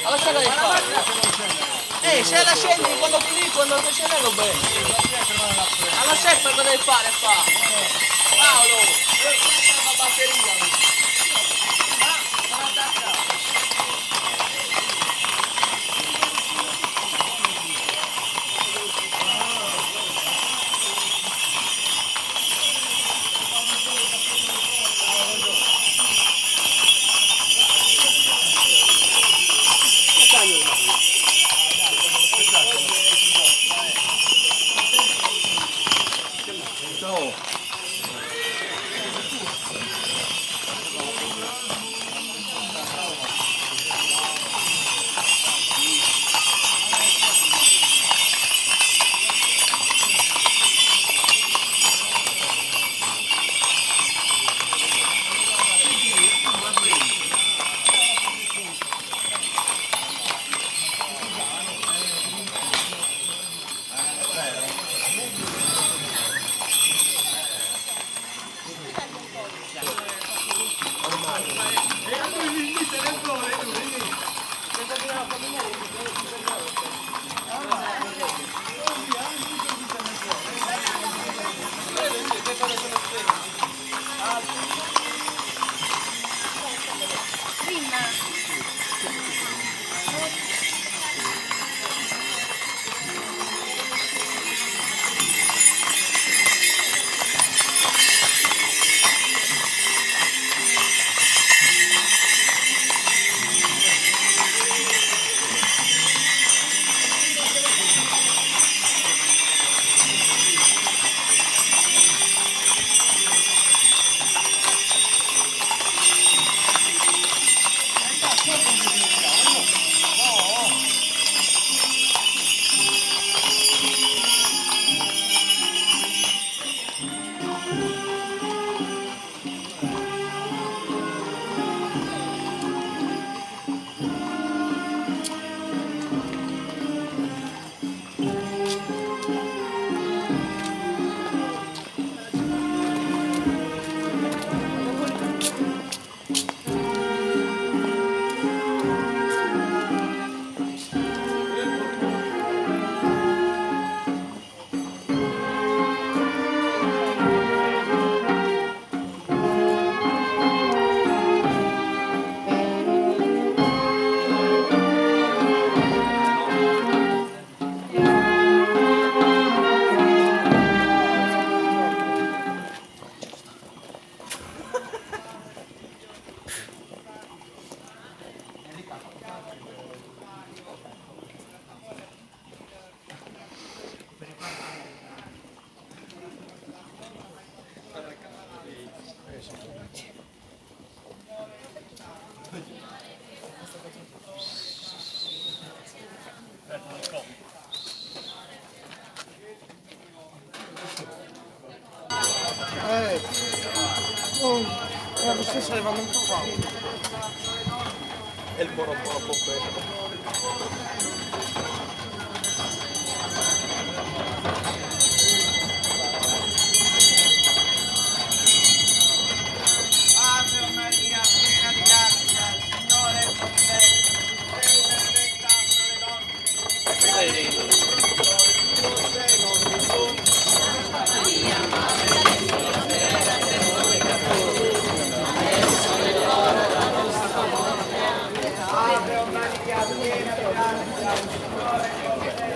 Allora sai cosa fare? Se la scendi quando ti dico, quando stai scendendo bene. Allora sai cosa devi fare fa? Paolo, la batteria. La stessa levamento qua. E il buono buono pompello. Ave Maria, piena di grazia, il Signore è con te. Tu sei benedetta fra le donne e benedetto il tuo seno, Gesù. Ave Maria, piena di grazia, il Signore è con te.